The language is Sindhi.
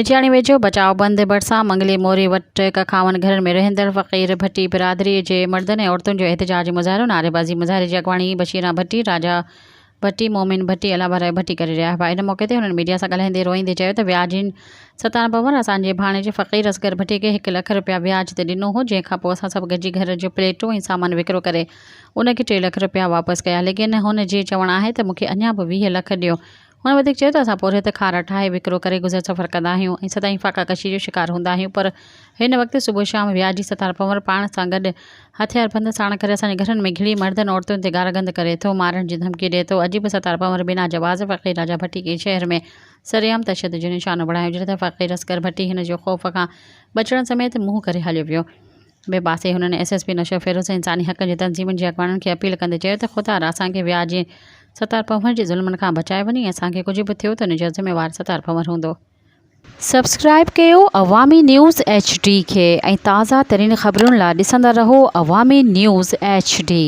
مٺياڻي ويجهو بچاء بند ڀرسان منگلي موري وٽ ڪکاون گهرن ۾ رهندڙ فقير ڀٽي برادري جي مردن ۽ عورتن جو احتجاجي مظاهرو نعريبازي مظاهري جي اڳواڻي بشيران ڀٽي، راجا ڀٽي، مومن ڀٽي، الله ڀرائي ڀٽي ڪري رهيا هئا. ان موقعي تي هنن ميڊيا سان ڳالهائيندي روئيندي چيو ته وياجين ستار پنهور اسان جي ڀاڻيجي فقير اصغر ڀٽي کي هڪ لک رپيا وياج تي ڏنو هو جنهن کانپوء اسان سڀ گڏجي گهر جو پليٽون ۽ سامان وڪرو ڪري ان کي ٽي لک رپيا واپس ڪيا ليڪن هن جي چوڻ آهي ته مونکي اڃا به 20 لک ڏيو هن وڌيڪ چيو ته اسان پورهيت کارا ٺاهي وڪرو ڪري گذر سفر ڪندا آهيون ۽ سدائين فاقا ڪشي جو شڪار هوندا آهيون پر هن وقت صبح شام وياجي ستار پنور پاڻ سان گڏ هٿياربند ساڻ ڪري اسان جي گهرن ۾ گهڙي مردن عورتن تي گارگند ڪري ٿو مارڻ جي ڌمڪي ڏئي ٿو اڄ به ستار پنور بنا جواز فقير راجا ڀٽي کي شهر ۾ سرعام تشدد جو نشانو بڻايو جڏهن ته فقير اصغر ڀٽي هن جو خوف کان بچڻ سميت منهن ڪري هليو ويو. ٻئي پاسي هنن ايس ايس پي نوشهروفيروز ۽ انساني حقن جي تنظيمن جي اڳواڻن کي اپيل ڪندي چيو ته خدا را اسان کي وياج ۽ ستار پنهور جي ظلمن کان بچايو وڃي ۽ اسان کي ڪجهه به ٿيو ته ان جو ذميوار ستار پنهور هوندو. سبسڪرائيب ڪيو عوامي نيوز ايڇ ڊي کي ۽ تازه ترين خبرن لا ڏسندا رهو عوامي نيوز ايڇ ڊي.